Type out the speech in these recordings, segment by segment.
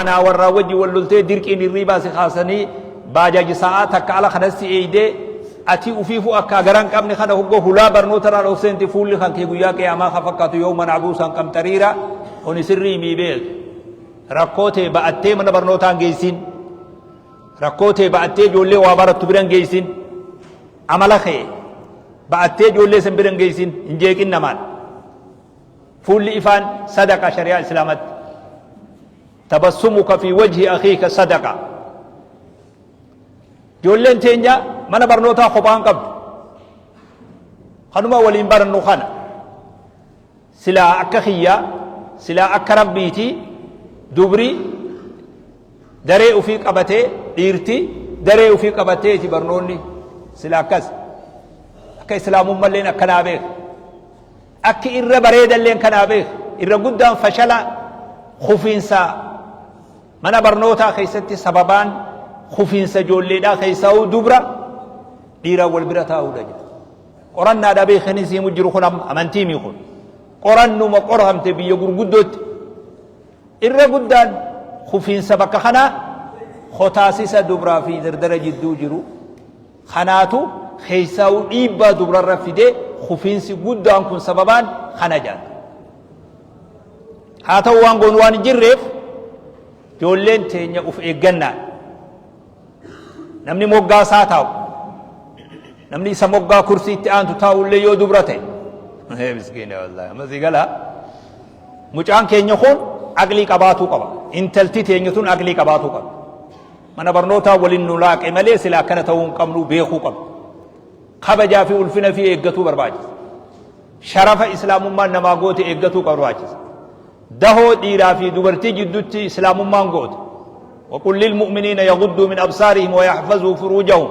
Anaa warraa wajji wal loltee dirqiin hirriibaa si kaasanii baajaaji sa'aa takka ala kanas si eeydee ati ufiifuu akkaa gara hin qabne kana hogga hulaa barnoota irraan ol seente fuulli kan kee guyyaa qiyaamaa ka fakkaatu yawman abuusan qamxariira. Kuni sirrii mii beek. Rakkoo tee ba'attee mana barnootaa hin geessin. Rakkoo tee ba'attee ijoollee waa barattu bira hin geessin. Amala kee ba'attee ijoollee san bira hin geessin, hin jeeqin namaan. Fuulli ifaan sadaqa shari'aa islaamatti. Tabassumuka fi wajhi akhiika sadaqa. Ijoolleen teenya mana barnootaa kophaa hin qabdu. Kanuma waliin barannu kana. Silaa akka kiyyaa, silaa akka rabbiiti dubri daree ufii qabatee, dhiirti daree ufii qabateeti barnoonni sila akkas. Akka islaamummalleen akkanaa beeka. Akki irra bareedalleen kanaa beeka. Irra guddaan fashala kufiinsa mana barnootaa keessatti sababaan kufiinsa ijoolleedhaa keessaa'uu dubra dhiiraan wal bira taa'uudha jedha. Qorannaadhaa beekanii si himu jiru kun amma amantii mii kun. Qorannuma qoramte biyya gurguddootti. Irra guddaan kufiinsa bakka kanaa kotaasisa dubraa fi dardara jidduu jiru. Kanaatu keessaa'uu dhiibbaa dubrarra fidee kufiinsi guddaan kun sababaan kana jedhan. Haa ta'u waan goonu waan hin jirreef ijoolleen teenya uf eeggannaan. Namni moggaa isaa taa'u, namni isa moggaa kursii itti aantu taa'u illee yoo dubra ta'e. Ee miskiina wallaahi amma si gala. Mucaan keenya kun aqlii qabaatuu qaba. Intalti teenya tun aqlii qabaatuu qaba. Mana barnootaa waliin nu laaqe malee sila akkana ta'uu hin qabnu beekuu qabna. Kabajaa fi ulfina fi eeggatuu barbaachisa. Sharafa islaamummaan namaa goote eeggatuu barbaachisa. Dahoo dhiiraa fi dubartii jiddutti islaamummaan goote. وقل للمؤمنين يغضوا من أبصارهم ويحفظوا فروجهم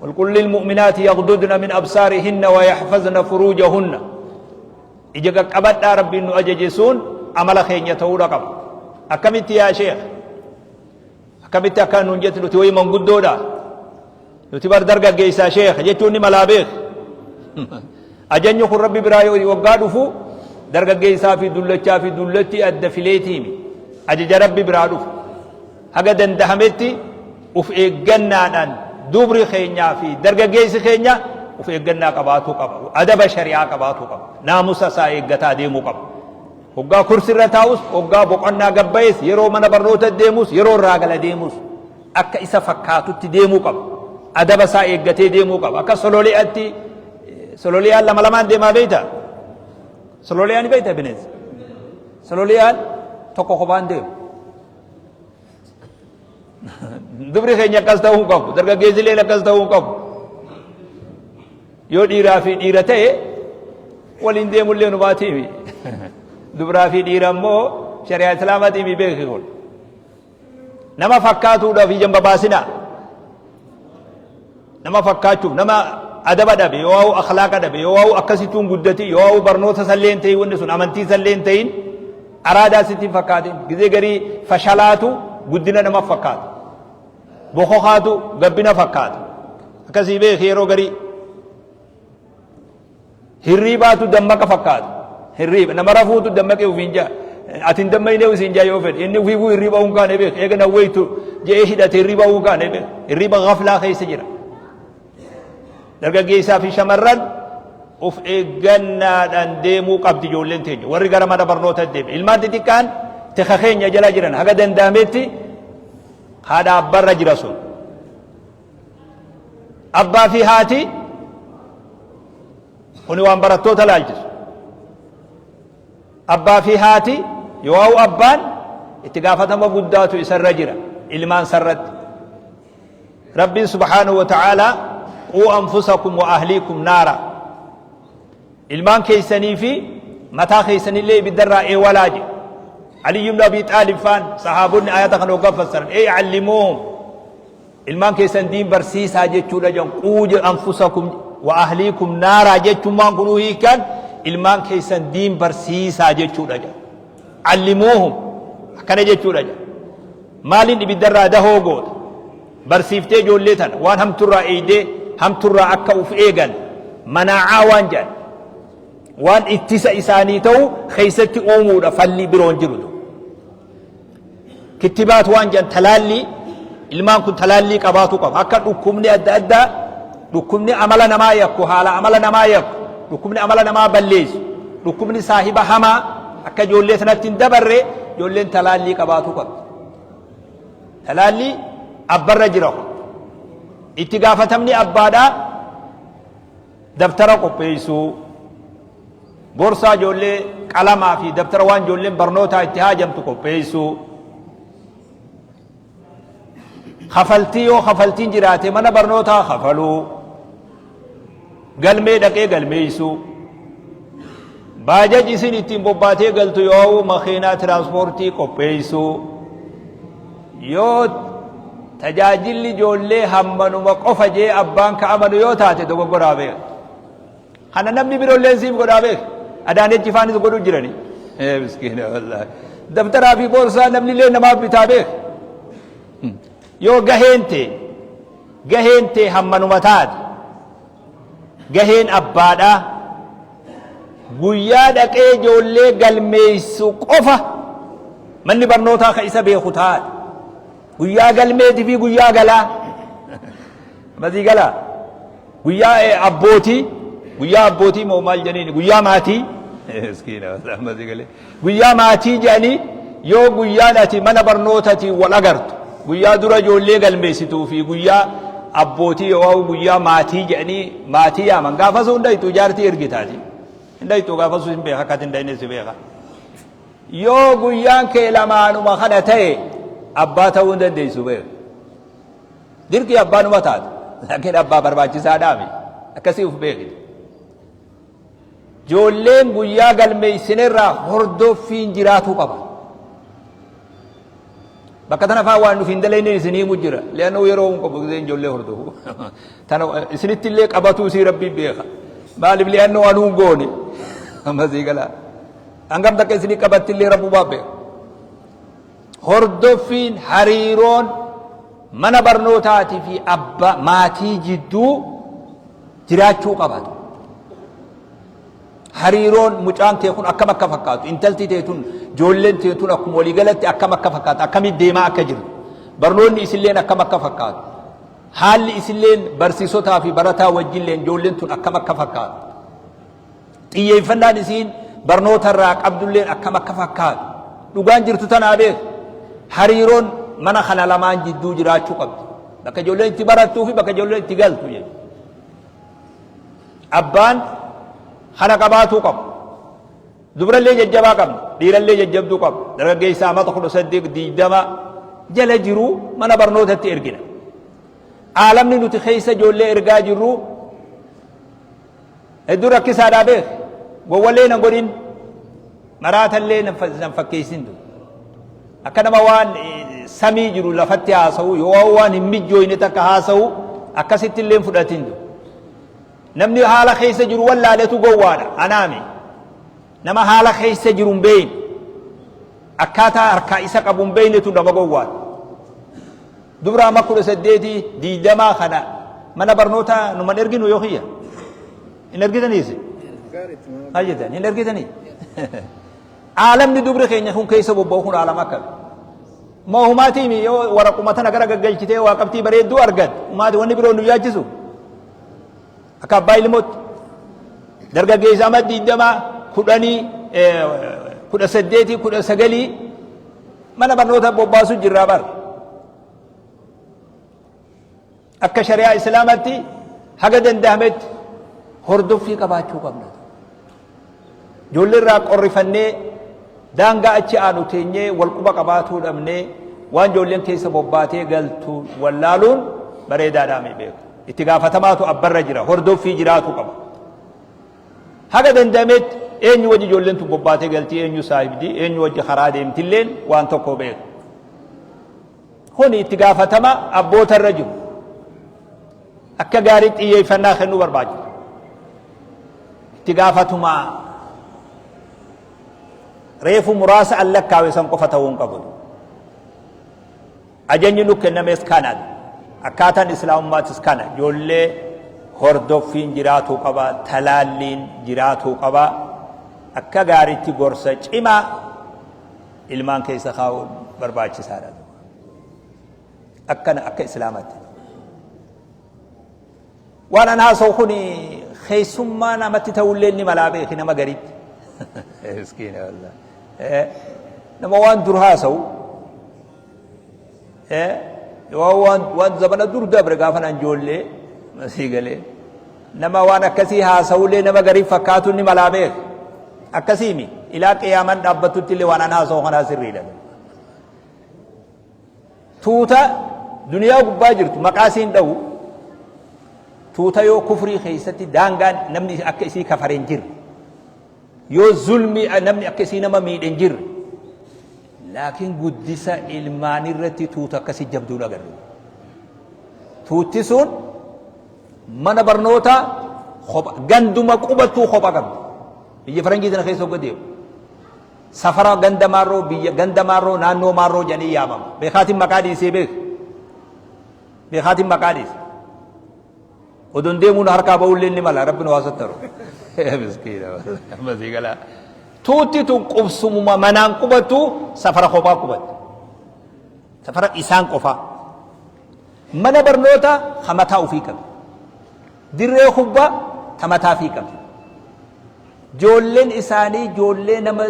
وقل للمؤمنات يغضضن من أبصارهن ويحفظن فروجهن. Ija qaqqabadhaa rabbiin nu ajaje sun amala keenya ta'uudha qaba. Akkamitti yaa sheekh? Akkamitti akka nuun jettu nuti wayii manguddoodha. Nuti bar dargaggeessaa sheekh jechuun ni malaa beek. Ajanyi kun rabbi biraa yoo waggaa dhufu dargaggeessaa fi dullachaa fi dullatti adda fileetiimi. Ajaja rabbi biraa dhufu. Haga dandahametti uf eeggannaadhaan dubri keenyaa fi dargaggeessi keenya uf eeggannaa qabaatuu qaba. Adaba shari'aa qabaatuu qaba. Naamusa isaa eeggataa deemuu qaba. Hoggaa kursirra taa'us, hoggaa boqonnaa gabbayees, yeroo mana barnoota deemus, yeroo irraa gala deemus akka isa fakkaatutti deemuu qaba. Adaba isaa eeggatee deemuu qaba. Akka sololi'aatti sololi'aan lama lamaan deemaa beektaa? Sololi'aan ni beektaa bineensa? Sololi'aan tokko kophaan deemu. Dubri keenya akkas ta'uu hin qabu. Dargaggeessileen akkas ta'uu hin qabu. Yoo dhiiraa fi dhiira ta'e waliin deemullee nu baatiimi. Dubraa fi dhiira immoo shari'aa islaamaatiimi beeki kun. Nama fakkaatuudhaaf ija hin babaasinaa. Nama fakkaachuuf nama adaba dhabe yoo waa'u akhlaaqa dhabe yoo waa'u akkasittuu hin guddatin yoo waa'u barnoota sallee hin ta'in wanni sun amantii sallee hin ta'in araadaa sitti hin fakkaatin. Gizee garii fashalaatu guddina nama fakkaata. Bokokaatu gabbina fakkaata. Akkasii beeki yeroo garii. Hirriibaatu dammaqa fakkaata. Hirriiba nama rafuutu dammaqee ofiin jaa. Ati hin dammayne ofiin jaa yoo fedhe. Inni ofiifuu hirriiba hin kaane beek. Eega na waytu je'ee hidhate hirriiba hin kaane beek. Hirriiba gaflaa keessa jira. Dargaggeessaa fi shamarran of eeggannaadhaan deemuu qabdi ijoolleen teenya. Warri gara mana barnoota deeme. Ilmaan xixiqqaan tika keenya jala jiran haga danda'ametti haadha abbarra jira sun. Abbaa fi haati kuni waan barattoota laalchisu. Abbaa fi haati yoo abbaan itti gaafatama guddaatu isarra jira ilmaan sarratti. Rabbiin subhaanahu wa ta'aalaa quu anfusakum wa ahliikum naara. Ilmaan keessanii fi mataa keessanillee ibiddarraa eewalaa jedhe. Ali ibn Abi Xaalib faan sahaabonni ayata kana hoggaa fassaran ee allimuuhum ilmaan keessan diin barsiisaa jechuudha jedhan. Quu anfusakum wa ahliikum naaraa jechummaan kunuu hiikan ilmaan keessan diin barsiisaa jechuudha jedhan. Allimuuhum akkana jechuudha jedhan. Maaliin ibiddarraa dahoo goota? Barsiiftee ijoollee tana waan hamturraa eeydee hamturraa akka uf eegan manaacaa waan jedhan waan ittisa isaanii ta'u keessatti uumuudha falli biroon jiru. Kittibaat waan jedhan talaallii ilmaan kun talaallii qabaatu qaba. Akka dhukkubni adda addaa dhukkubni amala namaa yakku haala amala namaa yakku dhukkubni amala namaa balleessu dhukkubni saahiba hamaa akka ijoollee sanatti hin dabarre ijoolleen talaallii qabaatu qabdi. Talaallii abbarra jira kun. Itti gaafatamni abbaadhaa dabtara qopheessuu, borsaa ijoollee qalamaa fi dabtara waan ijoolleen barnootaa itti haajamtu qopheessuu, kafaltii yoo kafaltiin jiraate mana barnootaa kafaluu, galmee dhaqee galmeessuu, baajaj isin ittiin bobbaatee galtu yoo makiinaa tiraanspoortii qopheessuu, yoo tajaajilli ijoollee hammanuma qofa jee abbaan ka amanu yoo taate dogoggoraa beeka. Kana namni biroolleen siif godhaa beeka. Adaanechi faanis godhuu jirani. Ee miskiina wallaahi. Dabtaraa fi boorsaa namni illee namaaf bitaa beeka. Yoo gaheen tee gaheen tee hammanuma taate gaheen abbaadhaa guyyaa dhaqee ijoollee galmeessu qofa manni barnootaa ka isa beeku taate guyyaa galmeetii fi guyyaa galaa masii galaa guyyaa abbootii guyyaa abbootii moo maal jedhaniin guyyaa maatii miskiina masii galee guyyaa maatii jedhanii yoo guyyaan ati mana barnootaatiin wal agartu guyyaa dura ijoollee galmeessituu fi guyyaa abbootii yoo guyyaa maatii jedhanii maatii yaaman gaafasuu hin dhayxu jaartii ergitaati hin dhayxu gaafasuu hin beeka akkati hin dhayne si beeka yoo guyyaan kee lamaanuma kana ta'e abbaa ta'uu hin dandeessu beeka dirqii abbaanuma taata laakiin abbaa barbaachisaadhaami akkasii uf beekti. Ijoolleen guyyaa galmeessinerraa hordoffiin jiraatuu qaba. Bakka tana faa waan nuuf hin dalayne isin himu jira. Le'annoo yeroo hin qabu giseen ijoollee hordofu. Tana isinitti illee qabatuu isii rabbii beeka. Maaliif le'annoo anuu hin goone. Amma sii galaa. Hangam takka isinii qabatti illee rabbumaa beeka. Hordoffiin hariiroon mana barnootaatii fi abbaa maatii jidduu jiraachuu qaba. Hariiroon mucaan kee kun akkam akka fakkaatu, intalti tee tun, ijoolleen tee tun akkuma waliigalatti akkam akka fakkaatu, akkamitti deemaa akka jiru, barnoonni isilleen akkam akka fakkaatu, haalli isilleen barsiisotaa fi barataa wajjilleen ijoolleen tun akkam akka fakkaatu, xiyyeeffannaan isiin barnoota irraa qabdulleen akkam akka fakkaatu, dhugaan jirtu tanaa beeku. Hariiroon mana kana lamaan jidduu jiraachuu qabdi. Bakka ijoolleen itti barattuu fi bakka ijoolleen itti galtu jechuudha. Abbaan kana qabaatuu qaba. Dubrallee jajjabaa qabna, dhiirallee jajjabduu qabna. Dargaggeessa amata 18 20 jala jiru mana barnootatti ergina. Aalamni nuti keessa ijoollee ergaa jirru hedduu rakkisaadhaa beek. Gowwallee nan godhin, maraatallee nan fakkeessin. Akka nama waan samii jiru lafatti haasa'u yoo waan hin mijjooyne takka haasa'u akkasitti illee hin fudhatin. Namni haala keessa jiru wallaaletu gowwaadha. Anaami. Nama haala keessa jiru hin beeyne. Akkaataa harkaa isa qabu hin beeynetu nama gowwaadha. Dubra amma 18 20 kana mana barnootaa numan erginu yoo kiyya. Hin ergitaniis? Maal jettan? Hin ergitanii? Aalamni dubri keenya kun keessa bobba'u kun aalama akkami? Moo humaatiimi yoo waraquma tana gara gaggalchitee waa qabxii bareedduu argatte humaati wanni biroo nu yaachisu? Akka abbaa ilmootti dargaggeessa amma 20 10 18 19 mana barnoota bobbaasu jirraa bara. Akka shari'aa Islaamatti haga danda'ametti hordoffii qabaachuu qabna. Ijoollee irraa qorrifannee daangaa achi aanu teenyee wal quba qabaatuu dhabnee waan ijoolleen keessa bobbaatee galtu wallaaluun bareedaadhaa mi beeku. Itti gaafatamaatu abbarra jira hordoffii jiraatu qaba. Haga danda'ametti eenyu wajji ijoolleen tun bobbaatee galtii eenyu saahibdi eenyu wajji karaa deemtilleen waan tokko beeku. Kuni itti gaafatama abboota irra jiru. Akka gaarii xiyyeeffannaa kennuu barbaachisa. Itti gaafatuma reefu muraasa an lakkaawe san qofa ta'uu hin qabu. Ajajni nu kennames kana. Akkaataan islaamummaatis kana. Ijoollee hordoffiin jiraatuu qaba, talaalliin jiraatuu qaba. Akka gaariitti gorsa cimaa ilmaan keessa kaa'uun barbaachisaadha. Akkana akka Islaamaatti. Waan an haasa'u kun keessummaa namatti ta'ullee ni malaa beeki nama gariitti. Miskiina wallah. Nama waan dur haasa'u waan waan zabana dur dabre gaafa nan ijoollee masii galee nama waan akkasii haasa'ullee nama garii fakkaatu ni malaa beeki. Akkasiimi ilaa qiyaaman dhaabbattutti illee waan an haasa'u kanaa sirriidha. Tuuta duniyaa gubbaa jirtu maqaa isiin dhawu tuuta yoo kufrii keessatti daangaan namni akka isii kafare hin jirre yoo zulmii namni akka isii nama miidhe hin jirre laakiin guddisa ilmaan irratti tuuta akkasii jabduun agarre. Tuutti sun mana barnootaa kopha ganduma qubattuu kopha qabdi. Biyya faranjii tana keessa hogga deemu. Safara ganda maarroo biyya ganda maarroo naannoo maarroo jedhanii yaamama. Beekaatiin maqaa dhiisee beek. Beekaatiin maqaa dhiise. Odoon deemuun harkaa ba'ullee ni mala rabbi nu haa sattaru. Miskiina amma sii galaa. Tuutti tun qubsumuma manaan qubattu safara kophaa qubatti. Safara isaan qofaa. Mana barnootaa ka mataa ofii qabdi. Dirree kubbaa ta mataa ofii qabdi. Joolleen isaanii joollee nama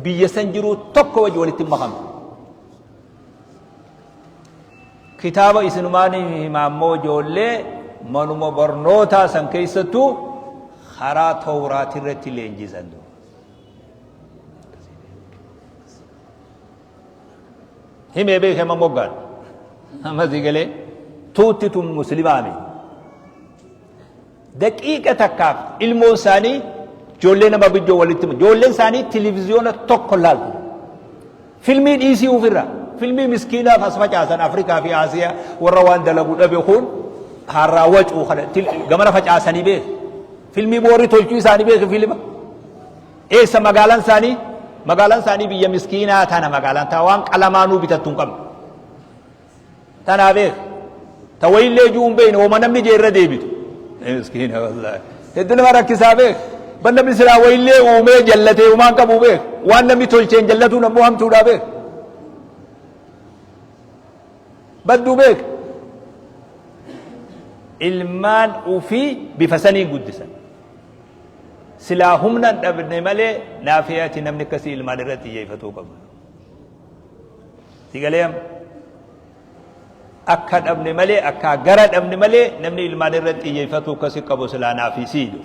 biyya san jiruu tokko wajji walitti hin makamtu. Kitaaba isinumaan hima ammoo joollee manuma barnootaa san keessattuu karaa tawraat irratti leenjisan. Himee beekee amma moggaan. Amma sii galee tuutti tun muslimaa miti. Daqiiqa takkaaf ilmoon isaanii ijoollee nama bijjoo walitti ijoolleen isaanii televiziyoona tokko laaltu. Filmii dhiisii ofirra filmii miskiinaaf as facaasan Afrikaa fi Aasiyaa warra waan dalagu dhabe kun harraa wacuu kana gamana facaasanii beeku. Filmii boorri tolchuu isaanii beeku filima. Eessa magaalaan isaanii? Magaalaan isaanii biyya miskiinaa tana magaalaan taa waan qalamaanuu bitattu hin qabne. Tanaa beek. Ta wayillee juu hin beekne hooma namni jee irra deebitu. Miskiina wallaahi. Hedduu nama rakkisaa beek. Ban namni silaa wayillee uumee jallatee uumaan qabu beek. Waan namni tolcheen jallatuun ammoo hamtuudhaa beek. Badduu beek. Ilmaan ufii bifa saniin guddisan. Silaa humna hin dhabne malee naafii ati namni akkasii ilmaan irratti xiyyeeffatuu qaba. Si galee amma? Akka dhabne malee akka gara dhabne malee namni ilmaan irratti xiyyeeffatuu akkasii qabu silaa naafii sii jiru.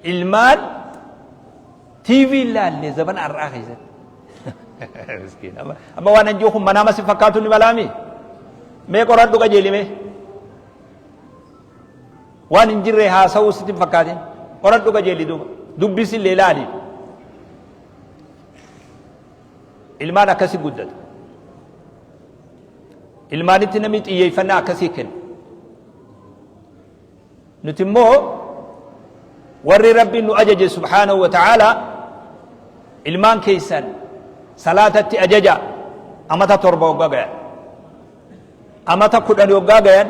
Ilmaan TV ilaalle zabana har'aa keessatti. Miskiin amma amma waan anjoo kun manaama si fakkaatu ni malaami. Mee qoradhu qajeelimee. Waan hin jirre haasa'uu sitti hin fakkaatin. Qoradhu qajeeli duuba. Dubbisi illee ilaali. Ilmaan akkasi guddata. Ilmaanitti namni xiyyeeffannaa akkasii kenna. Nuti immoo warri Rabbiin nu ajaje subhaanahu wa ta'aalaa ilmaan keessan salaatatti ajaja amata 7 hoggaa gayan. Amata 10 hoggaa gayan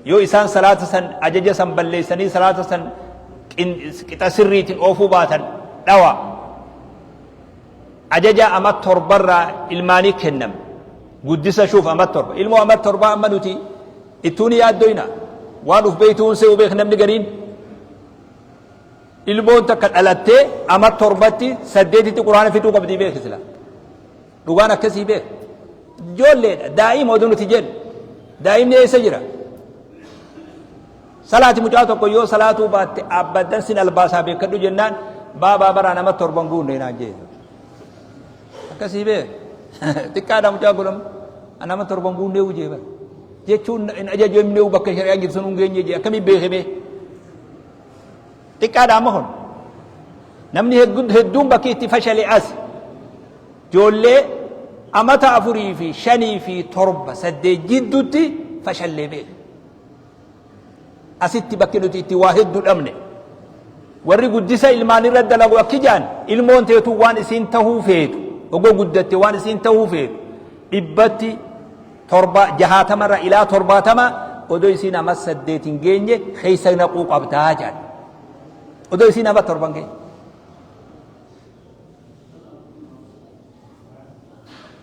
yoo isaan salaata san ajaja san balleessanii salaata san qixa sirriitiin oofuu baatan dhawa. Ajaja ama torbarraa ilmaanii kenname. Guddisa shuuf ama torba. Ilmoo ama torbaa amma nuti Ittuu ni yaaddoyna. Waan uf beeytuun se'u beek namni gariin. Ilmoon takka dhalattee ama torbatti saddeetitti quraana fixuu qabdii beeki sila. Dhugaan akkasii beek. Ijoolleedha daa'ima oduu nuti jennu. Daa'imni eessa jira? Salaati mucaa tokko yoo salaatuu baatte abbadan sin albaasaa beekadhu jennaan baabaa baraa nama torban guunne naan jee. Akkasii beek. Xiqqaadha mucaa kun amma. Nama torban guunnee hojii bara. Jechuun hin ajajamne bakka shari'aan jirtu sun hin geenye jee akkamii beeke mee. Xiqqaadha amma kun. Namni hedduun bakki itti fashale as. Ijoollee amata 4 fi 5 fi 7 8 jidduutti fashallee beeka. Asitti bakki nuti itti waa heddu dhabne. Warri guddisa ilmaan irra dalagu akki jaan ilmoon teetu waan isiin tahuu feetu ogoo guddatte waan isiin tahuu feetu dhibbatti torba jahaatamarra ilaa 70 odoo isiin ama 8 hin geenye keessa naquu qabdaa jaan. Odoo isiin ama 7 hin geenye.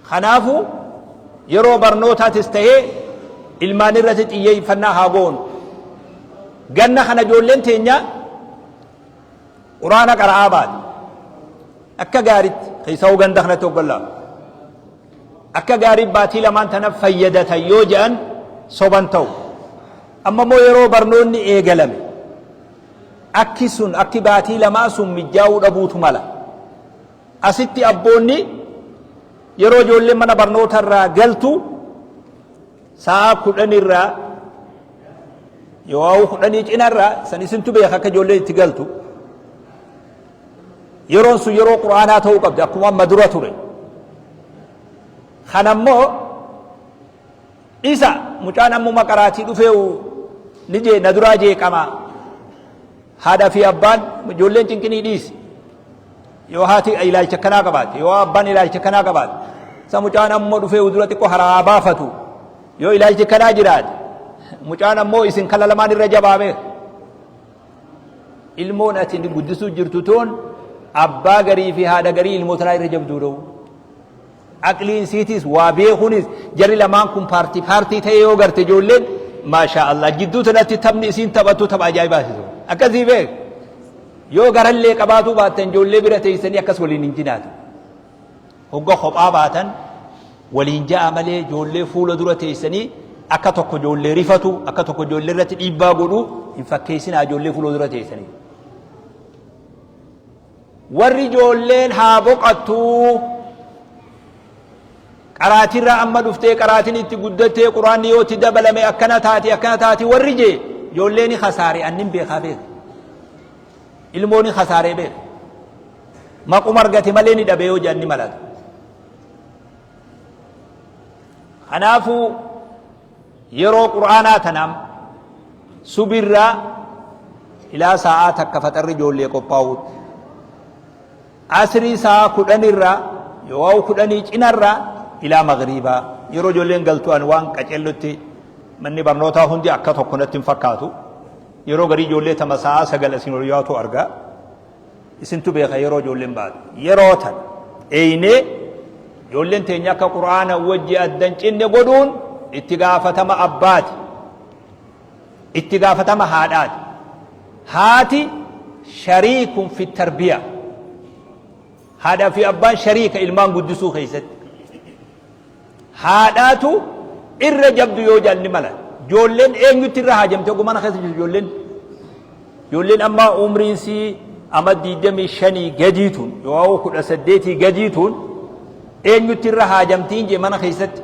Kanaafuu yeroo barnootaatis tahee ilmaan irratti xiyyeeffannaa haa goonu. Ganna kana ijoolleen teenya Quraana qara'aa baate. Akka gaaritti keessaa ganda kanatti hoggan laalu. Akka gaarii baatii lamaan tana fayyadatan yoo jedhan soban ta'u. Amma immoo yeroo barnoonni eegalame akki sun akki baatii lamaa sun mijjaa'uu dhabuutu mala. Asitti abboonni yeroo ijoolleen mana barnoota irraa galtu sa'a 10 irraa yoo 10 cina irraa san isintu beeka akka ijoolleen itti galtu. Yeroon sun yeroo Qur'aanaa ta'uu qabdi akkuma amma dura ture. Kana immoo isa mucaan ammuma qaraatii dhufee ni jee na duraa jeeqama. Haadha fi abbaan ijoolleen cinqinii dhiisi. Yoo haati ilaalcha akkanaa qabaate, yoo abbaan ilaalcha akkanaa qabaate, isa mucaan ammoo dhufee dura xiqqoo haraa baafatu. Yoo ilaalchi akkanaa jiraate, mucaan ammoo isin kala lamaan irra jabaa beeka. Ilmoon ati guddisuu jirtu tun abbaa garii fi haadha garii ilmoo tanaa irra jabduu dha'u. Aqliin isiitiis waa beekuunis jarri lamaan kun paartii paartii ta'ee yoo garte ijoolleen maashaa Allah jidduu tanatti taphni isiin taphattu tapha ajaa'ibaati sun. Akkasii beek. Yoo garallee qabaatuu baattan ijoollee bira teessanii akkas waliin hin jinaatu. Hogga kophaa baatan waliin ja'a malee ijoollee fuula dura teessanii akka tokko ijoollee rifatu akka tokko ijoollee irratti dhiibbaa godhu hin fakkeessinaa ijoollee fuula dura teessanii. Warri ijoolleen haa boqattuu qaraatirraa amma dhuftee qaraatiin itti guddattee quraanni yoo itti dabalame akkana taati akkana taati warri jee ijoolleen kasaare annin beekaa beeka. Ilmoon kasaaree beeka. Maquma argate malee ni dhabe yoo jedhan ni malata. Kanaafuu yeroo qur'aanaa tanaam subirraa ilaa sa'aa takka faxarri ijoollee qophaa'uutti. Asrii sa'aa 10 irraa yoo 10 cinarraa ilaa magriibaa yeroo ijoolleen galtu an waan qacellutti manni barnootaa hundi akka tokko natti hin fakkaatu. Yeroo garii ijoollee tama sa'aa 9 isin ol yaatu argaa. Isintu beeka yeroo ijoolleen baatu. Yeroo tan eeynee ijoolleen teenya akka Qur'aana wajji addan cinne godhuun itti gaafatama abbaati. Itti gaafatama haadhaati. Haati shariikun fi tarbiyaa. Haadhaa fi abbaan shariika ilmaan guddisuu keessatti. Haadhaatu irra jabdu yoo jaalni mala. Ijoolleen eenyutti irra haajamte oguu mana keessa jirtu ijoolleen. Ijoolleen amma umriin sii ama 25 gadii tun yoo 18 gadii tun eenyutti irra haajamtiin jee mana keessatti.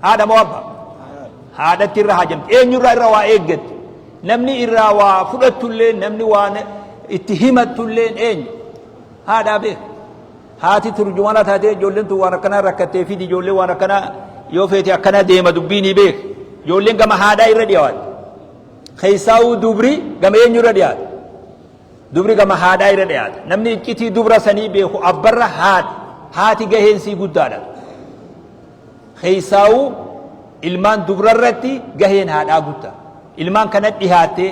Haadha moo abbaa? Haadhatti irra haajamti. Eenyurraa irra waa eeggatti. Namni irraa waa fudhattullee namni waan itti himattullee eenyu? Haadhaa beeka. Haati turjumana taatee ijoolleen tun waan akkanaa rakkattee fidi ijoolleen waan akkanaa yoo feete akkana deema dubbii ni beeka. Ijoolleen gama haadhaa irra dhiyaatti. Keessaa'uu dubri gama eenyu irra dhiyaata? Dubri gama haadhaa irra dhiyaata. Namni iccitii dubra sanii beeku abbarra haadha. Haati gaheen sii guddaadha. Keessaa'uu ilmaan dubra irratti gaheen haadhaa guddaa. Ilmaan kana dhihaattee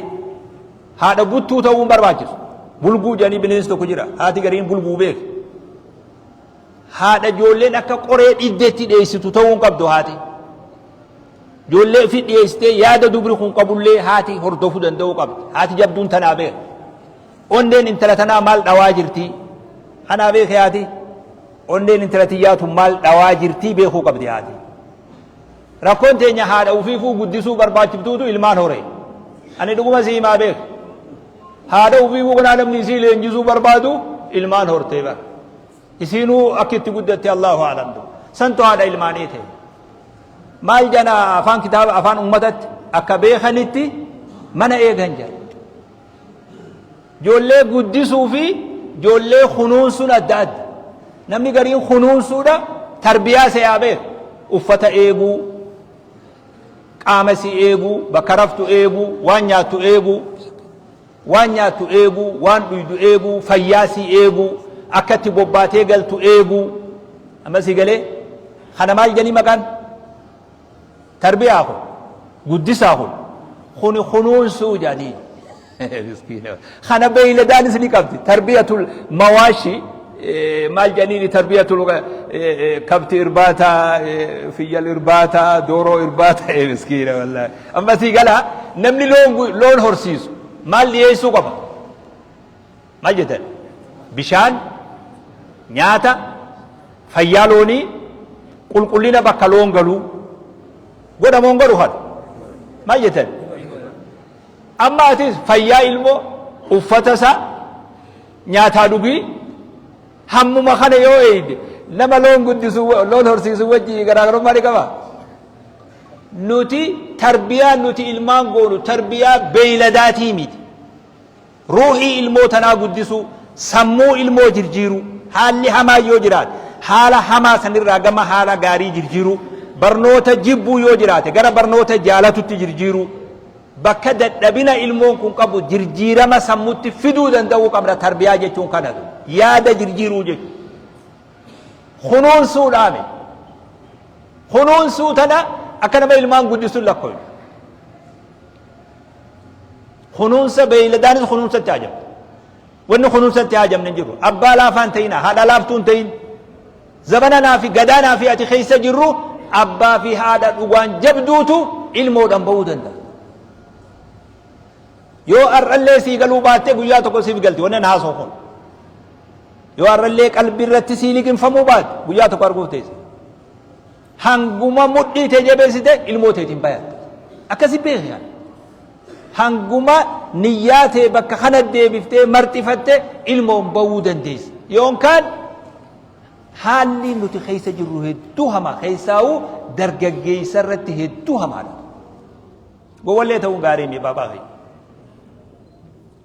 haadha buttuu ta'uu hin barbaachisu. Bulguu jedhanii bineensi tokko jira. Haati gariin bulguu beeka. Haadha ijoolleen akka qoree dhiddeetti dheessitu ta'uu hin qabdu haati. Ijoollee ofii dhiyeessitee yaada dubri kun qabullee haati hordofuu danda'uu qabdi. Haati jabduun tanaa beeka. Onneen intala tanaa maal dhawaa jirti? Kanaa beeke haati. Onneen intala tiyyaatu maal dhawaa jirti beekuu qabdi haati. Rakkoon teenya haadha ufiifuu guddisuu barbaachiftuutu ilmaan hore. Ani dhuguma si himaa beeka. Haadha ufiifuu kanaa namni isii leenjisuu barbaadu ilmaan hortee bara. Isiinuu akka itti guddatte Allahu a'lam. Santu haadha ilmaanii ta'e. Maal jana afaan kitaaba afaan ummatatti akka beekanitti mana eegan jira. Ijoollee guddisuu fi ijoollee kunuunsuun adda adda. Namni gariin kunuunsuudha tarbiyaa se'aa beeka. Uffata eeguu, qaama si eeguu, bakka raftu eeguu, waan nyaattu eeguu, waan nyaattu eeguu, waan dhuydu eeguu, fayyaa si eeguu, akka itti bobbaatee galtu eeguu. Amma si galee kana maal jedhanii maqaan? Tarbiyaa kun guddisaa kun kuni kunuunsuu jedhanii. Miskiina. Kana beeyladaanis ni qabdi. Tarbiyatul mawaashi Maal jedhaniini tarbiyatul kabti irbaata, fiyyal irbaata, dooroo irbaata, ee miskiina wallaahi. Amma sii gala, namni loon horsiisu maal dhiyeessuu qaba? Maal jettan? Bishaan, nyaata, fayyaa loonii, qulqullina bakka loon galuu godhamoo hin godhu kana? Maal jettan? Amma atis fayyaa ilmoo, uffata isaa, nyaataa dhugii hammuma kana yoo eeyde, nama loon guddisu, loon horsiisu wajji garaagarummaa ni qaba. Nuti tarbiyaa nuti ilmaan goonu tarbiyaa beeyladaatii miti. Ruuhii ilmoo tanaa guddisuu, sammuu ilmoo jirjiiruu, haalli hamaa yoo jiraate haala hamaa sanirraa gama haala gaarii jirjiiruu, barnoota jibbuu yoo jiraate gara barnoota jaalatutti jirjiiruu, bakka dadhabina ilmoon kun qabu jirjiirama sammutti fiduu danda'uu qabna. Tarbiyaa jechuun kanatu yaada jirjiiruu jechuudha. Kunuunsuudhaami. Kunuunsuu tana akka nama ilmaan guddisuun lakkooynu. Kunuunsa beeyladaanis kunuunsatti haajamti. Wanni kunuunsatti haajamne hin jiru. Abbaa laafaa hin ta'in, haadha laaftuu hin ta'in. Zabana naa fi gadaa naa fi ati keessa jirru abbaa fi haadha dhugaan jabduutu ilmoodhaan ba'uu danda'a. Yoo har'allee sii galuu baattee, guyyaa tokko siif galti wanni na haasoo kun. Yoo har'allee qalbii irratti sii liqimfamuu baatte, guyyaa tokko arguuf teessa. Hanguma mudhii tee jabeessite ilmoo teetiin bayatta. Akkasi beeki kana. Hanguma niyyaa tee bakka kana deebiftee marxifatte ilmoon ba'uu dandeessa. Yookaan haalli nuti keessa jirru hedduu hamaa, keessaa'uu dargaggeessa irratti hedduu hamaadha. Gowwallee ta'uun gaarii mi baabaa kiyya.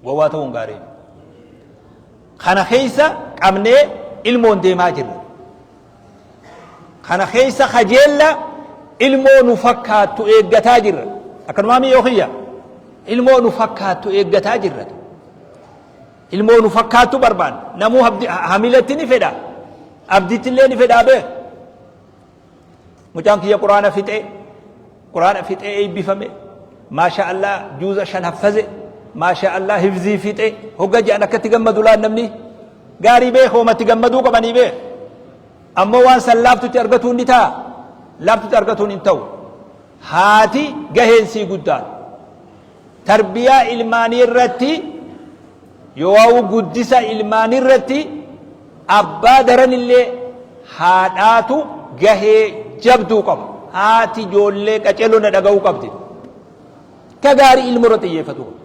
Gowwaa ta'uun gaarii mi. Kana keessa qabnee ilmoon deemaa jirra. Kana keessa kajeella ilmoo nu fakkaattu eeggataa jirra. Akkanumaa miyyoo kiyya, ilmoo nu fakkaattu eeggataa jirra. Ilmoo nu fakkaattu barbaanna. Namuu hamiletti ni fedha. Abditti illee ni fedhaa beek. Mucaan kiyya quraana fixee, quraana fixee eebbifame. Maasha Allah, juuza 5 haffaze. Maasha Allah, hifzii fixee. Hogga jedhan akkatti gammadu laan namni. Gaarii beek, hoomatti gammaduu qabanii beek. Ammoo waan san laaftutti argatuun ni ta'a? Laaftutti argatuun hin ta'u. Haati gaheen sii guddaadha. Tarbiyaa ilmaanii irratti, yoo guddisa ilmaanii irratti, abbaa daranillee haadhaatu gahee jabduu qaba. Haati ijoollee qaceeloo na dhaga'uu qabdi. Ka gaarii ilmoo irratti xiyyeeffatu qaba.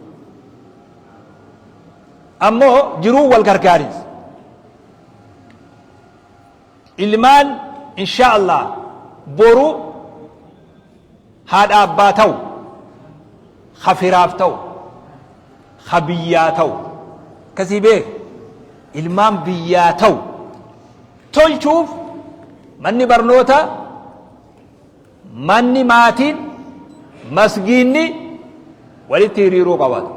Ammoo jiruu wal gargaariinsa. Ilmaan insha Allah boru haadha abbaa ta'u, ka firaaf ta'u, ka biyyaa ta'u, akkasii beek, ilmaan biyyaa ta'u tolchuuf manni barnoota, manni maatiin, masgiinni walitti hiriiruu qabaatu.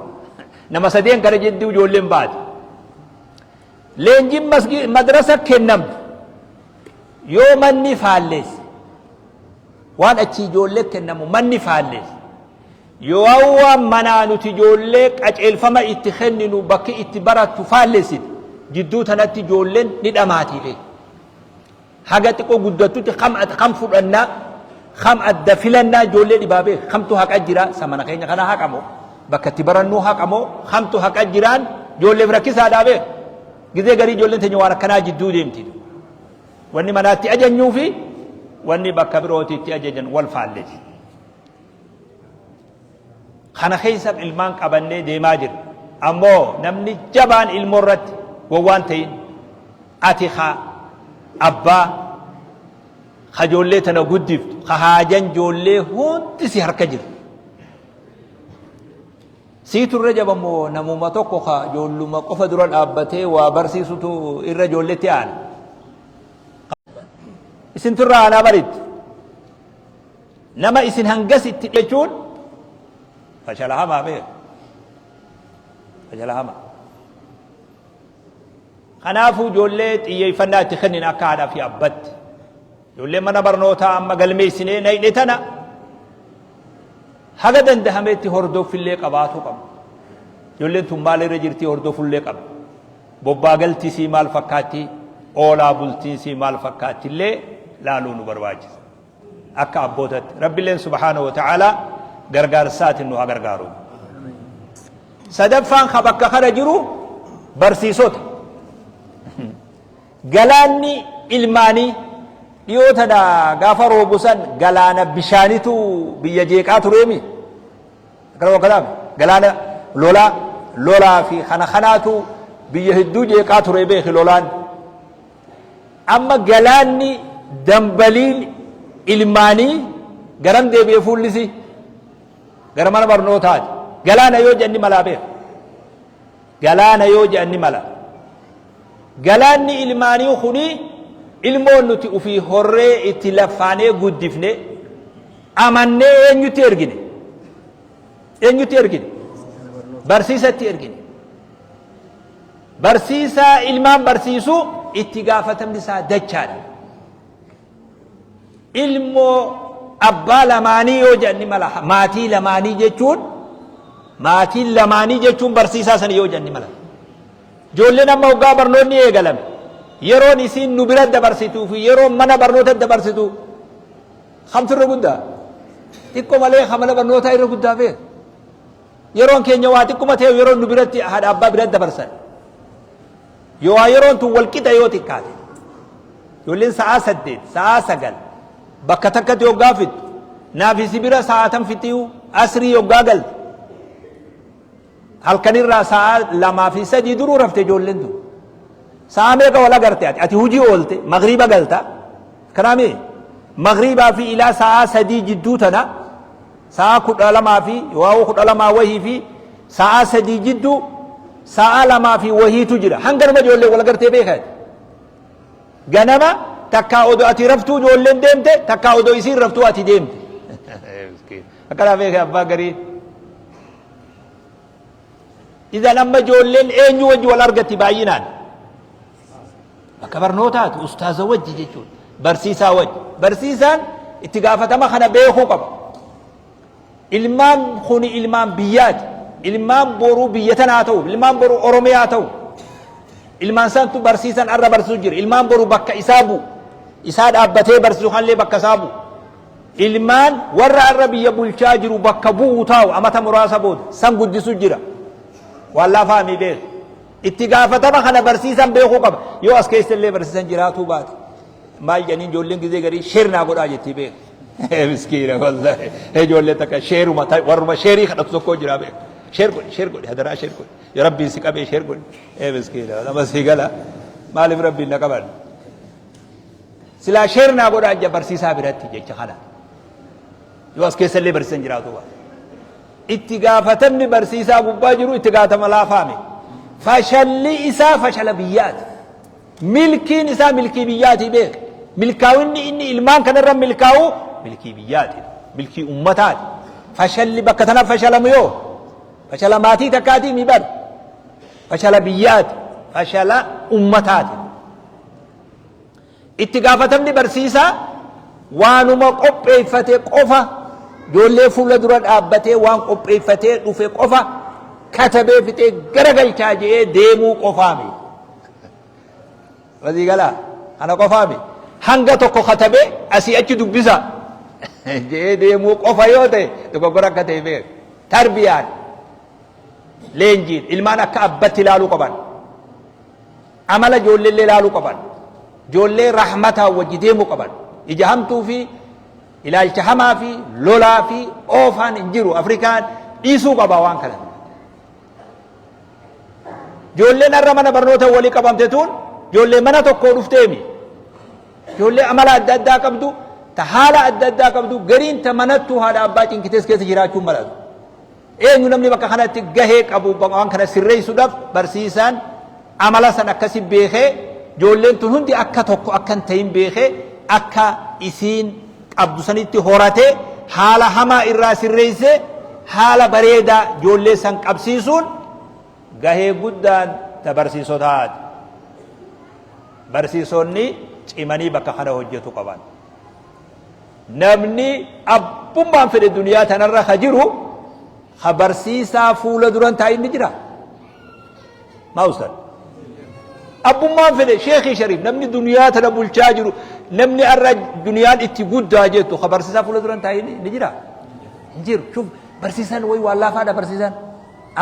Nama sadeen kana jidduu ijoolleen baate. Leenjiin madrasa kennamtu yoo manni faalleesse, waan achi ijoollee kennamu manni faalleesse, yoo waan manaa nuti ijoollee qaceelfama itti kenninu bakki itti barattu faalleessite, jidduu tanatti ijoolleen ni dhamaatii beeku. Haga xiqqoo guddattutti kam fudhannaa, kam adda filannaa ijoollee dhibaa beeku. Kamtu haqa jira? Samana keenya kana haqa moo, bakka itti barannuu haqa moo, kamtu haqa jiraan ijoolleef rakkisaadhaa beeku. Gizee garii ijoolleen teenya waan akkanaa jidduu deemti. Wanni manaatti ajajnuu fi wanni bakka birootti itti ajajan wal faalleeti. Kana keessa ilmaan qabannee deemaa jirra. Ammoo namni jabaan ilmoo irratti gowwaan ta'in ati ka abbaa ka ijoollee tana guddiftu, ka haajan ijoollee hundi si harka jiru. Siitu irra jaba moo namuma tokko ka ijoolluma qofa dura dhaabbatee waa barsiisutu irra ijoolletti aana? Isintu irra aanaa baritti. Nama isin hangas itti jechuun fashala hamaa beeku. Fashala hamaa. Kanaafuu ijoollee xiyyeeffannaa itti kennin akka haadhaa fi abbatti. Ijoollee mana barnootaa amma galmeessinee nayne tana haga dandahametti hordoffillee qabaatu qabna. Ijoolleen tun maal irra jirti hordofullee qabna. Bobbaa galtisii maal fakkaatti? Oolaa bultiinsii maal fakkaattillee laaluu nu barbaachisa. Akka abbootatti. Rabbilleen subhaanahu wa ta'aalaa gargaarsaatiin nu haa gargaaru. Sadaffaan ka bakka kana jiru barsiisota. Galaanni ilmaanii dhiyoo tana gaafa roobu san galaana bishaanitu biyya jeeqaa tureemi. Akkana akkanaami. Galaana lolaa lolaa fi kana kanaatu biyya hedduu jeeqaa ture beeki lolaan. Amma galaanni dambaliin ilmaanii garam deebi'e fuullisi? Gara mana barnootaati. Galaana yoo jedhan ni malaa beeka. Galaana yoo jedhan ni mala. Galaanni ilmaanii kuni ilmoon nuti ufii horree itti laffaanee guddifne amannee eenyutti ergine? Eenyutti ergine? Barsiisatti ergine. Barsiisaa ilmaan barsiisu itti gaafatamni isaa dachaadha. Ilmoo abbaa lamaanii yoo jedhan ni mala. Maatii lamaanii jechuun maatiin lamaanii jechuun barsiisaa sana yoo jedhan ni mala. Ijoolleen amma hoggaa barnoonni eegalame yeroon isiin nu bira dabarsituu fi yeroon mana barnoota dabarsitu kamtu irra guddaa? Xiqqoo malee kan mana barnootaa irra guddaa beeka. Yeroon keenya waa xiqquma ta'e yeroon nu biratti haadha abbaa biratti dabarsan. Yoo waa yeroon tun wal qixa yoo xiqqaate. Ijoolleen sa'aa 8, sa'aa 9 bakka takkatti hoggaa fixxu. Naaf isi bira sa'aa tam fixxiyu asrii hoggaa galte. Halkanirraa sa'aa 2 fi 3 duruu rafte ijoolleen tun. Sa'aa meeqa wal agarte ati? Ati hujii oolte magriiba galta. Kanaami magriibaa fi ilaa sa'aa 3 jidduu tana Sa'aa 12 fi waa'uu 12 wahii fi sa'aa 3 jidduu sa'aa 2 fi wahiitu jira. Hanganuma ijoolleen wal gartee beeka. Ganama takkaa odoo ati raftuu ijoolleen deemte takkaa odoo isiin raftuu ati deemte. Akkanaa beeka abbaa garii. Idan amma ijoolleen eenyu wajji wal argatti baay'inaan? Bakka barnootaati ustaaza wajji jechuudha. Barsiisaa wajji. Barsiisaan itti gaafatama kana beekuu qaba. Ilmaan kuni ilmaan biyyaati. Ilmaan boruu biyya tanaa ta'u, ilmaan boruu Oromiyaa ta'u. Ilmaan santu barsiisan arra barsiisu jira. Ilmaan boruu bakka isaa bu'u. Isaa dhaabbatee barsiisu kanillee bakka isaa bu'u. Ilmaan warra arra biyya bulchaa jiru bakka bu'u taa'u amata muraasa booda san guddisu jira. Waan laafaa mii beeku. Itti gaafatama kana barsiisan beekuu qaba. Yoo as keessa illee barsiisan jiraatuu baate maal jedhaniin ijoolleen gizee garii sheer naa godhaa jettii beeku. Miskiina wallahi. Ijoollee takka sheeruma warruma sheerii kadhatu tokko jira beeku. Sheer godhi sheer godhi hadaraa sheer godhi. Yoo rabbiin si qabee sheer godhi. Miskiina nama si gala maaliif rabbiin na qaban. Silaa sheer naa godhaa ija barsiisaa biratti jecha kana. Yoo as keessa illee barsiisan jiraatuu baate. Itti gaafatamni barsiisaa gubbaa jiru itti gaafatama laafaa miti. Fashalli isaa fashala biyyaati. Milkiin isaa milkii biyyaati beek. Milkaa'inni inni ilmaan kanarra milkaa'u milkii biyyaati. Milkii ummataati. Fashalli bakka tana fashalamu yoo fashala maatii takkaatii mi bar. Fashala biyyaati. Fashala ummataati. Itti gaafatamni barsiisaa waanuma qopheeffate qofa ijoollee fuula dura dhaabbatee waan qopheeffatee dhufe qofa katabee fixee garagalchaa je'ee deemuu qofaa miti. Walii galaa kana qofaa miti. Hanga tokko katabee asii achi dubbisa je'ee deemuu qofa yoo ta'e dogoggora akka ta'e beeka. Tarbiyaan leenjiin ilmaan akka abbatti ilaaluu qaban. Amala ijoolleellee ilaaluu qaban. Ijoollee rahmataan wajji deemuu qaban. Ija hamtuu fi ilaalcha hamaa fi lolaa fi oofaan hin jiru. Afrikaan dhiisuu qaba waan kana. Ijoolleen har'a mana barnoota walii qabamte tun ijoollee mana tokkoo dhufteemi. Ijoollee amala adda addaa qabdu, ta haala adda addaa qabdu, gariin ta manattuu haadha abbaa cinqitees keessa jiraachuun malatu. Eenyu namni bakka kanatti gahee qabu waan kana sirreessuudhaaf barsiisaan amala san akkasi beekee ijoolleen tun hundi akka tokko akka hin ta'in beekee akka isiin qabdu sanitti horatee haala hamaa irraa sirreessee haala bareedaa ijoollee san qabsiisuun gahee guddaan ta barsiisotaati. Barsiisonni cimanii bakka kana hojjetu qaban. Namni abbummaan fedhe duniyaa tanarra ka jiru ka barsiisaa fuula duran taa'in ni jira. Maa ustaad? Abbummaan fedhe sheekii shariif namni duniyaa tana bulchaa jiru, namni arra duniyaan itti guddaa jettu ka barsiisaa fuula duran taa'ee ni jira? Hin jiru. Shuf, barsiisaan wayi waan laafaadha. Barsiisaan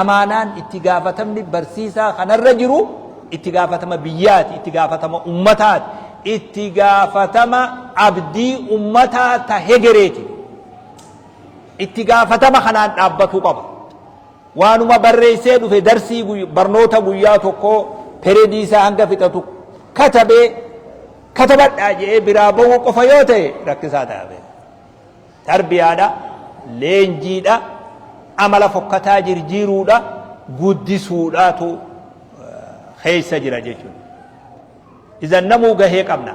amaanaan itti gaafatamni barsiisaa kanarra jiru itti gaafatama biyyaati, itti gaafatama ummataati, itti gaafatama abdii ummataa ta hegereeti. Itti gaafatama kanaan dhaabbatuu qaba. Waanuma barreessee dhufe, darsii barnoota guyyaa tokkoo peredii isaa hanga fixatu katabee katabadhaa jedhee biraa bahuu qofa yoo ta'e rakkisaa ta'a beeka. Tarbiyaadha, leenjiidha, amala fokkataa jirjiiruudha, guddisuudhaatu keessa jira jechuudha. Izan namuu gahee qabna.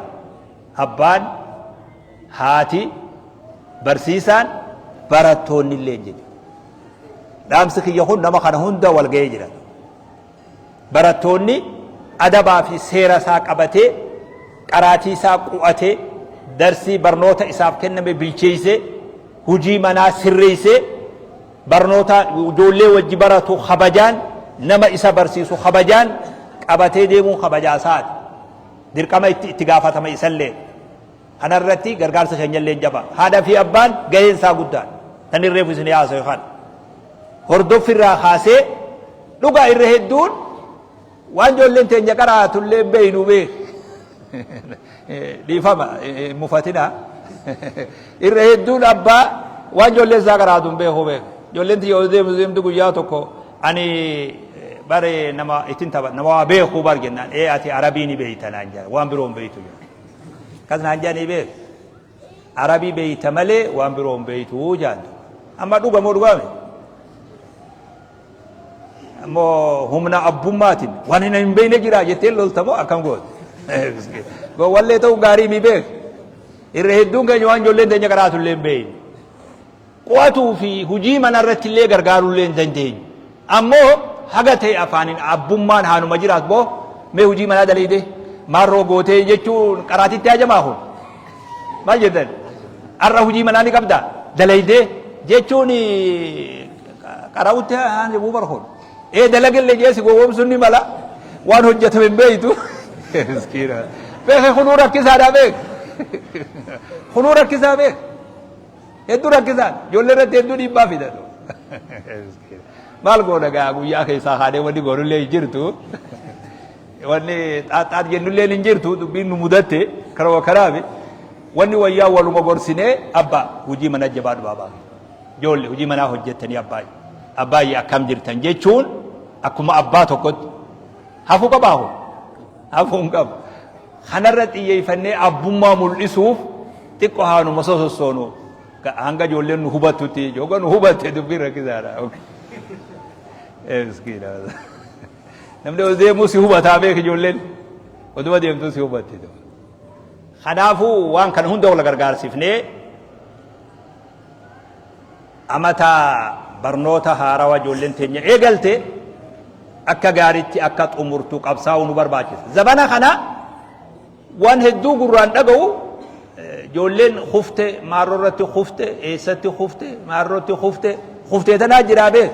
Abbaan, haati, barsiisaan, barattoonni illee jechuudha. Dhaamsi kiyya kun nama kana hunda wal ga'ee jira. Barattoonni adabaa fi seera isaa qabatee, qaraatii isaa qu'atee, darsii barnoota isaaf kenname bilcheessee, hujii manaa sirreessee, barnoota ijoollee wajji baratu kabajaan, nama isa barsiisu kabajaan qabatee deemuun kabajaa isaati. Dirqama itti gaafatama isallee. Kana irratti gargaarsa keenyallee jaba. Haadha fi abbaan gaheen isaa guddaadha. Tan irreefu isin haasawe kana. Hordoffi irraa kaasee dhugaa irra hedduun waan ijoolleen teenya qaraatullee beeynu beek. Dhiifama, mufatina. Irra hedduun abbaa waan ijoolleen isaa qaraatu hin beeku beek. Ijoolleen tiyya ol deemtu deemtu guyyaa tokko ani bare nama ittiin tapha, nama waa beeku bar jennaan, ee ati arabii ni beeyta naan jedha, waan biroo hin beeytu jedha. Akkas naan jedhanii beek. Arabii beeyta malee waan biroo hin beeytu jedhan. Amma dhuga moo dhugaame? Ammoo humna abbummaatiin waan hin beekne jira jettee lolta moo akkam goote? Gowwallee ta'uun gaarii mi beek. Irra hedduun keenya waan ijoolleen teenya qaraatu illee hin beekne. Qo'atuu fi hujii mana irratti illee gargaaruu illee hin dandeenyu. Ammoo haga ta'e afaaniin abbummaan haanuma jiraatu, boo mee hujii manaa daleeyde maarroo gootee jechuun qaraatitti hajamaa kun. Maal jettan? Har'a hujii manaa ni qabda daleeydee jechuun qara'utti hajamuu bar kun. Ee dalagillee jee si gowwoomsuun ni mala, waan hojjetame hin beeytu. Miskiina. Beeke, kunuu rakkisaadha beek. Kunuu rakkisaa beek. Hedduu rakkisaan ijoollee irratti hedduu dhiibbaa fidan. Maal goona gaa, guyyaa keessaa kaanee wanni goonullee hin jirtu. Wanni xaaxxaat jennullee hin jirtu, dubbiin nu mudatte karuma kanaafi. Wanni wayyaa waluma gorsinee, abbaa hojii mana jabaadhu, baabaa. Ijoollee hojii manaa hojjettanii, abbaa abbaayyee akkam jirtan jechuun akkuma abbaa tokkotti hafuu qabaa kun hafuu hin qabu. Kanarra xiyyeeffannee abbummaa mul'isuuf xiqqoo haanuma sosossoonu hanga ijoolleen nu hubattutti, yookaan nu hubatte dubbiin rakkisaadha. Miskiina. Namni ol deemuu si hubataa beek, ijoolleen oduma deemtuu si hubatti. Kanaafuu waan kana hunda wal gargaarsifnee amata barnoota haarawa ijoolleen teenya eegalte akka gaariitti akka xumurtu qabsaa'uu nu barbaachisa. Zabana kana waan hedduu gurraan dhaga'u, ijoolleen kufte, maarroo irratti kufte, eessatti kufte, maarrootti kufte, kuftee tanaa jiraa beek.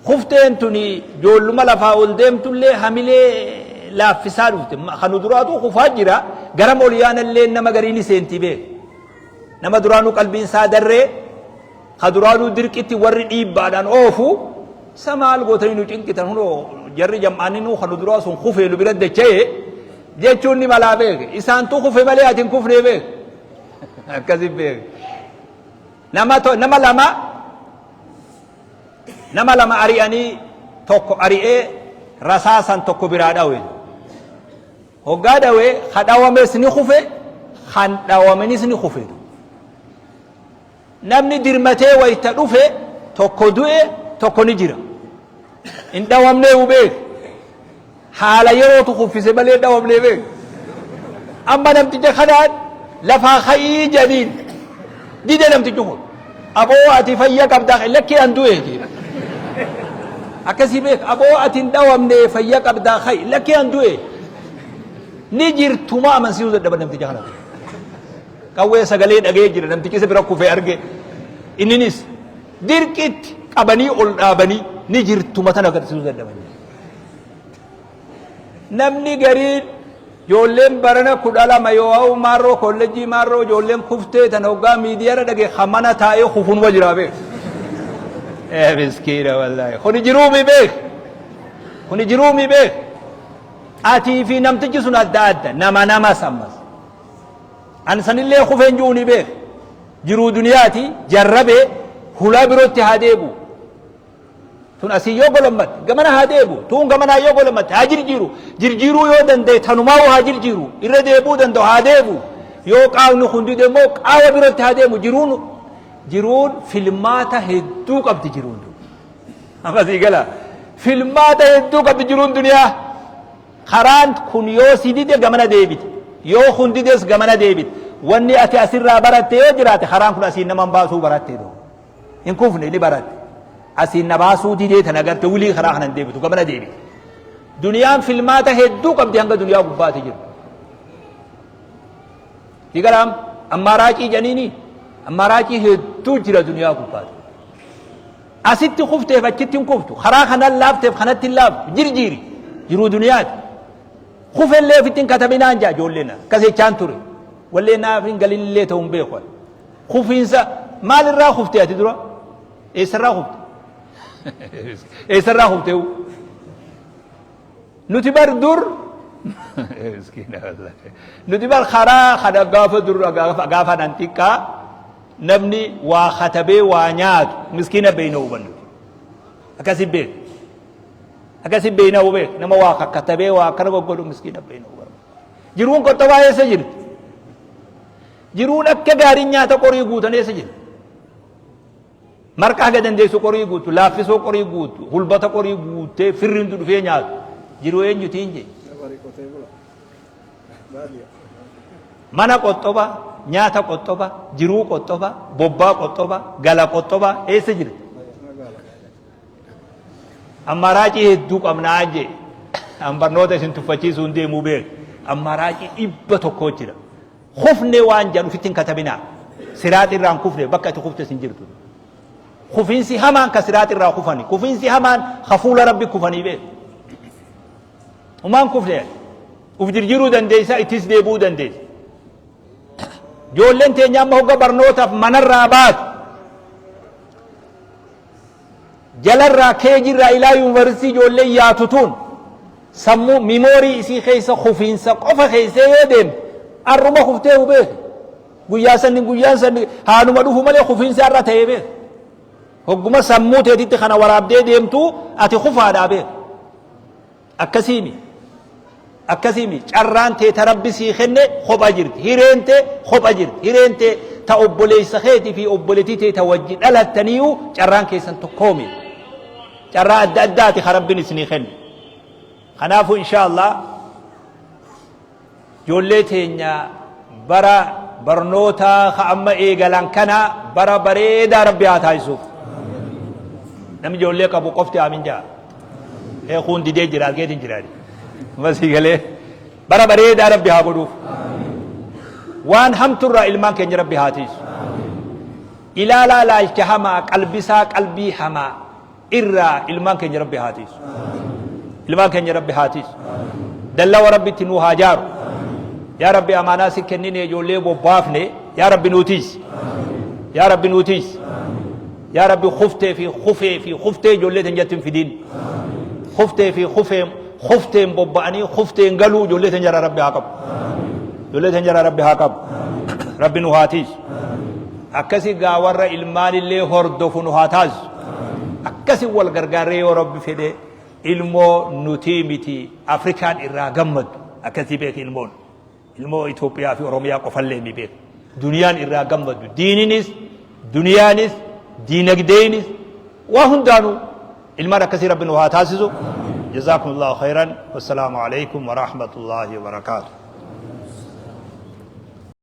Kufteen tuni ijoolluma lafaa ol deemtullee hamilee laaffisaa dhufte. Kanu duraatu kufaa jira. Garam ol yaanallee nama garii ni seenti beek. Nama duraanuu qalbiin isaa darree, ka duraanuu dirqitti warri dhiibbaadhaan oofu, isa maal gootanii nu cinqitan, hunoo jarri jam'aanni nuu kanu duraa sun kufee nu bira dacha'e jechuun ni malaa beeke. Isaantu kufe malee ati hin kufnee beek. Akkasi beek. Nama lama ari'anii, tokko ari'ee rasaasan tokko biraa dhawe. Hoggaa dhawe, ka dhawames ni kufe, kan dhawamenis ni kufe. Namni dirmatee wayta dhufe tokko du'e, tokko ni jira. Hin dhawamnee beek. Haala yerootu kuffise malee dhawamnee beek. Amma namticha kanaan lafaa ka'ii jedhiin dide namtichi kun. Aboo ati fayya qabdaa, lakkii an du'e jedhe. Akkasii beek, aboo ati hin dhawamne, fayya qabdaa, ka'i, lakkii an du'e. Ni jirtuma amansiisuu dadhaban namticha kana. Qawwee sagalee dhagee jira, namtichi isa bira kufee arge. Inninis dirqitti qabanii ol dhaabanii ni jirtuma tana agarsiisuu dadhaban. Namni gariin ijoolleen barana 12 yoo maarroo kollejjii maarroo ijoolleen kuftee tan hoggaa miidiyaarra dhage ka mana taa'ee kufunuma jira beek. Ee miskiina wallaahi. Kuni jiruumi beek. Kuni jiruumi beek. Atii fi namtichi sun adda adda nama namas ammas. An sanillee kufeen jiru ni beek. Jiruu duniyaati jarrabee hulaa birootti haa deebi'u. Tun asii yoo golommatte gamana haa deebi'u. Tuun gamanaa yoo golommatte haa jirjiiru. Jirjiiruu yoo danda'e tanumaa haa jirjiiru. Irra deebi'uu danda'u haa deebi'u. Yoo qaawni kun dide immoo qaawa birootti haa deemu. Jiruun jiruun filmaata hedduu qabdi jiruun. Amma sii gala. Filmaata hedduu qabdi jiruun duniyaa. Karaan kun yoo si dide gamana deebite. Yoo kun dides gamana deebite. Wanni ati asirraa baratte yoo jiraate karaan kun asiin nama hin baasuu baratte. Hin kufne ni baratte. Asiin na baasuu didee tana garte wulii karaa kana hin deebitu gamana deebite. Duniyaan filmaata hedduu qabdi hanga duniyaa gubbaati jiru. Digalaam ammaaraacii janiini ammaaraacii hedduu jira duniyaa gubbaati. Asitti kufteef achitti hin kuftu. Karaa kanan laafteef kanatti hin laaftu. Jirjiiri. Jiruu duniyaati. Kufellee ofitti hin katabinaan jaa ijoolleen akkas jechaan ture. Wallee naaf hin galinillee ta'uu hin beeku. Kufiinsa maalirraa kufte ati dura? Eessarraa kufte? Eessarraa kufte? Nuti bar dur nuti bar karaa kana gaafa dur gaafa nan xiqqaa namni waa katabee waa nyaatu miskiina beeyna hubannu. Akkasi beek. Akkasi beeyna hubeek nama waa kakkatabee waa akkana goggodhu miskiina beeyna hubannu. Jiruun qoxxobaa eessa jirti? Jiruun akka gaariin nyaata qorii guutan eessa jirti? Marqa haga dandeessu qorii guuttu, laaffisoo qorii guuttu, hulbata qorii guuttee firri hundi dhufee nyaatu. Jiruu eenyutiin jee? Bari qotee bula. Baadiyyaa. Mana qoxxoba, nyaata qoxxoba, jiruu qoxxoba, bobbaa qoxxoba, gala qoxxoba eessa jirti? Magaala. Ammaaraacii hedduu qabnaa jee. An barnoota isin tuffachiisuu hin deemuu beeku. Ammaaraacii 100 jira. Kufne waan jedhan ofitti hin katabinaa. Siraaxi irraa hin kufne bakka itti kuftes hin jirtu. Kufiinsi hamaan ka siraaxi irraa kufani. Kufiinsi hamaan ka fuula rabbi kufanii beeku. Humaan kufne uf jirjiiruu dandeessa ittis deebi'uu dandeessa. Ijoolleen teenya amma hogga barnootaaf manarraa baatu Jalarraa KG irraa ilaa yuunivarsiitii ijoolleen yaatu tun sammuu mimoorii isii keessa kufiinsa qofa keessee yoo deemte arruma kuftee hu beeki. Guyyaa sanni guyyaan sanni haaluma dhufu malee kufiinsi har'a ta'ee beeki. Hogguma sammuu teetitti kana waraabdee deemtu ati kufaadhaa beeki. Akkasiimi. Akkasiimi. Carraan tee ta Rabbi sii kenne kopha jirti. Hireen tee kopha jirti. Hireen tee ta obboleessa keetii fi obboleettii tee ta wajji dhalattaniiyuu carraan keessan tokkoomi. Carraa adda addaati ka Rabbiin isinii kenne. Kanaafuu inshaa Allah ijoollee teenya bara barnootaa ka amma eegalan kana bara bareedaa Rabbi haa taasisuuf. Namni ijoollee qabu qofti aamin ja'a. Ee kuun didee jira argeetiin jira. Masii galee bara bareedaa Rabbi haa godhuuf. Waan hamturraa ilmaan keenya Rabbi haa tiisu. Ilaalaa laalcha hamaa qalbisaa qalbii hamaa irraa ilmaan keenya Rabbi haa tiisu. Ilmaan keenya Rabbi haa tiisu. Dallawa Rabbitti nuu haa jaaru. Yaa Rabbi amaanaa si kennine ijoollee bobbaafne yaa Rabbi nuu tiisi. Yaa Rabbi nuu tiisi. Yaa Rabbi kuftee fi kufee fi kuftee ijoollee teenyatti hin fidin. Kuftee fi kufee kufteen bobba'anii kufteen galuu ijoollee teenya irraa Rabbi haa qabu. Ijoollee teenya irraa Rabbi haa qabu. Rabbi nu haa tiisu. Akkasi gaa warra ilmaanillee hordofu nu haa taasisu. Akkasi wal gargaarree yoo Rabbi fedhe ilmoo nutii miti Afrikaan irraa gammaddu. Akkasii beeki ilmoon. Ilmoo Itoophiyaa fi Oromiyaa qofallee mi beeku. Duniyaan irraa gammaddu. Diininis, duniyaanis, diinagdeenis waa hundaanuu ilmaan akkasii Rabbi nu haa taasisu. Jazaakumullahu khayran. Wassalaamu alaikum wa rahmatullahi wa barakaatuh.